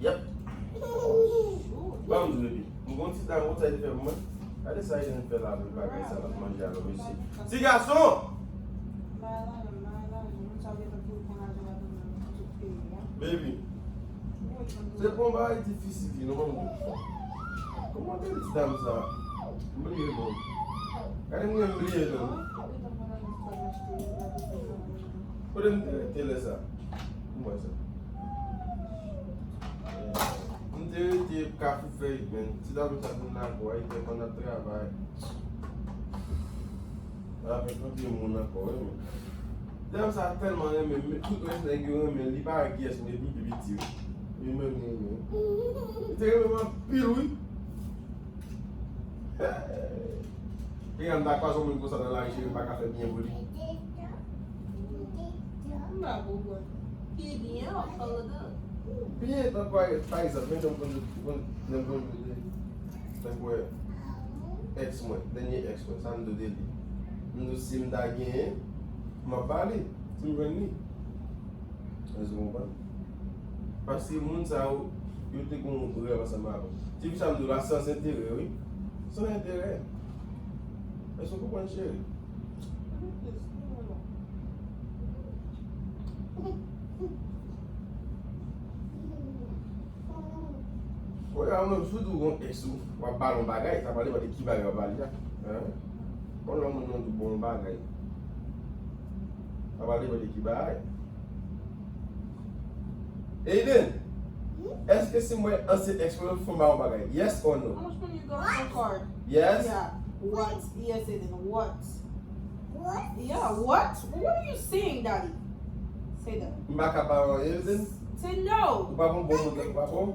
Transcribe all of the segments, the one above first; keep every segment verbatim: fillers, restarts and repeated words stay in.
Yep. Ban m di, baby. M gon ti dam, ou sa li fè pou mwen. Gade sa Eden fè la, pou bagay sa, l ap manje avè mesye. Ti gason! Baby. Se pa yon bagay difisil, non, ban m di. Kòman te di dam sa? M bliye non. Gade m bliye non. Kote m te rete lè sa? M wè sa. M te rete Kafou Fèy, men ti dam sa vin lakay, li te konn ap travay. Avèk anpil moun ankò, wi, men. Dam sa tèlman renmen m, men tout rès nèg yo renmen l, li pa wè kiyès m epi pi piti, wi. Li menm li renmen. Li te renmen m anpil, wi. Hey! Piga m ta kwaze yon moun konsa nan lari, cheri, m pa ka fè byen pou li. M pa konprann. Ki byen w ap pale de? Byen, tankou pa, pa egzanp, men jan m konn, konn, jan m konn di, tankou èks mwen, dènye èks mwen, sa m di w de li. M di w si m ta genyen, m ap ba li, si m jwenn li. Èske w konprann? Paske moun sa yo, yo te gon rèv ansanm avè m. Ti fi sa m di w la, sans enterè, wi. San enterè. Èske w konprann, cheri? Kounye a, ou menm, si w di w gon èks ou, w ap ba l yon bagay, sa pa depann de ki bagay w ap ba li a. Hein? Bon, lè yon moun nan di w bon yon bagay, sa pa depann de ki bagay. Aiden, èske si m wè ansyen èks mwen, fò m ba yon bagay? Yes or no? How much money you got on the card? Yes. Yeah. What? Yes, Aiden. What? What? Yeah, what? What are you saying, Daddy? Say that. M pa ka ba w anyen, Aiden? Say no. Ou pa bon bon moun, ou pa bon?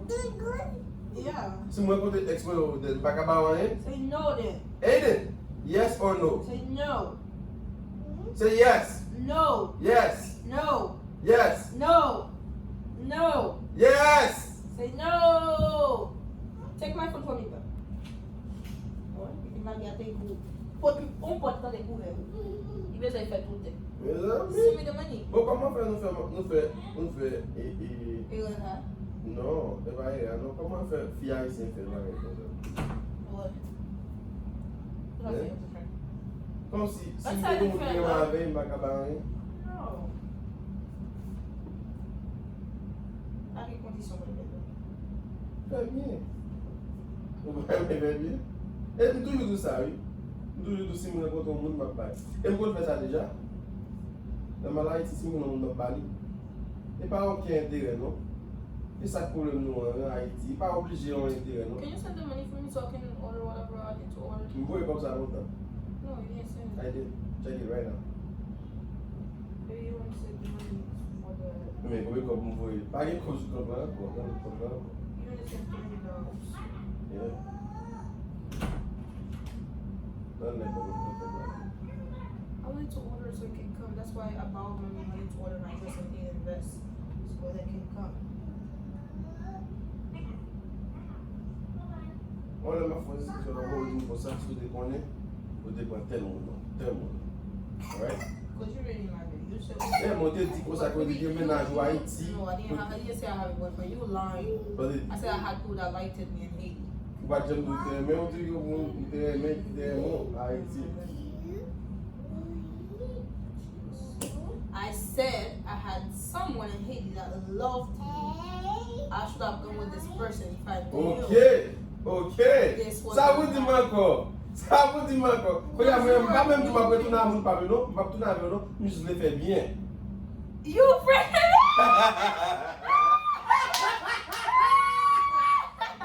Yeah. Si m wè kote èks mwen, Aiden, m pa ka ba w anyen? Say no then. Aiden, yes or no? Say no. Say yes. No. Yes. No. Yes. No. No. Yes. Say no. Take my phone from me, bro. Bon, epi mari a te gwo. Pot, on pot tande kouvè. Li bezwen fè tout tèt. Mezanmi. Send me the money. Bon, kòman fè nou fè, nou fè, nou fè, e, e, Erè sa? Non, e pa erè, non. Kòman fè fi ayisyen fè bagay konsa? What? What I say? Kòmsi, si m te gen moun ki renmen avè l, m pa ka ba anyen? No. A ki kondisyon pou l fè l? Fè byen. Ou pa renmen fè byen? E m toujou di sa, wi. M toujou di si m rankontre yon moun, m ap bay. E m konn fè sa deja. Lè m al Ayiti, si m konn yon moun, m ap ba li. E pa okenn enterè, non. E sa k pwoblèm nou an, an Ayiti. E pa oblije yon enterè, non. Can you send the money for me so I can order whatever I need to order? M voye kòb sa lontan. No, you didn't send it. I did. Check it right now. Baby, you want to send the money for the... Men konbyen kòb m voye? Pa gen kòb sou kont la ankò. Nan lòt kont la ankò. You only sent thirty dollars. Yeah. Nan lòt kont la. I wanted to order so it can come. That's why I borrowed my money to order my dress and pay invest so that it can come. Yon lè m ap fè yon diskisyon nan, ou di m konsa, si w te konnen, ou te pran tèl moun nan, tèl moun nan. Alright? Cause you really mad at me. You said... Tèl moun te di konsa ke ou te gen mennaj ou Ayiti. No, I didn't have, I didn't say I have a boyfriend. You lying. But it... I said I had people that liked me in Haiti. Ou pa t janm di w te renmen, ou te gen moun ou te renmen, ki te renmen w Ayiti. I said I had someone in Haiti that loved me. I should have gone with this person if I knew. Ok, ok. Sa pou di m ankò. Sa pou di m ankò. Kounye a, mwen, m pa menm di m ap retounen a moun pa m yo non. M p ap tounen avè yo non. M jis vle fè byen. You pregnant?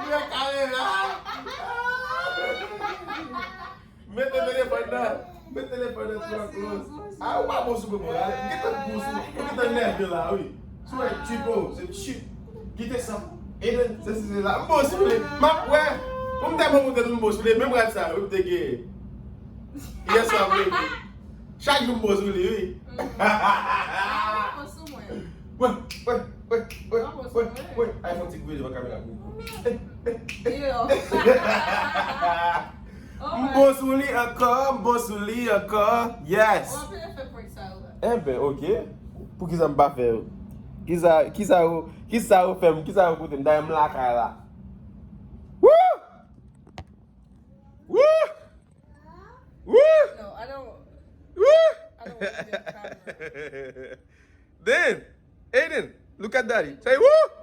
Mwen kare la. Mete telefòn nan. Mete telefòn nan sou close. A, ou pa bon sou mwen la. Gentan bon sou mwen. Ou gentan nève la, wi. Sou mwen, tchipo, se tchip. Kite sa. Eden, se si se la. M bon sou li. M ap wè. Pou m te bon pou te di m bon sou li. Menm rad sa, wi, m te gen. Yè swa, m leve. Chak jou m bon sou li, wi. Bon sou mwen. Wè, wè, wè, wè, wè, wè. Ay, fon ti gouye devan kamera pou. Yo. M bon sou li ankò, m bon sou li ankò. Yes. Ou ap fè prank sa yo la. Enben, ok. Poukisa m pa fè yo? Kisa, kisa yo, kisa yo fè m, kisa yo koute m, dayè m lakay la. Woo! Woo! Woo! No, I don't. Woo! I don't want to be on camera. Then, Aiden, look at daddy. Say woo!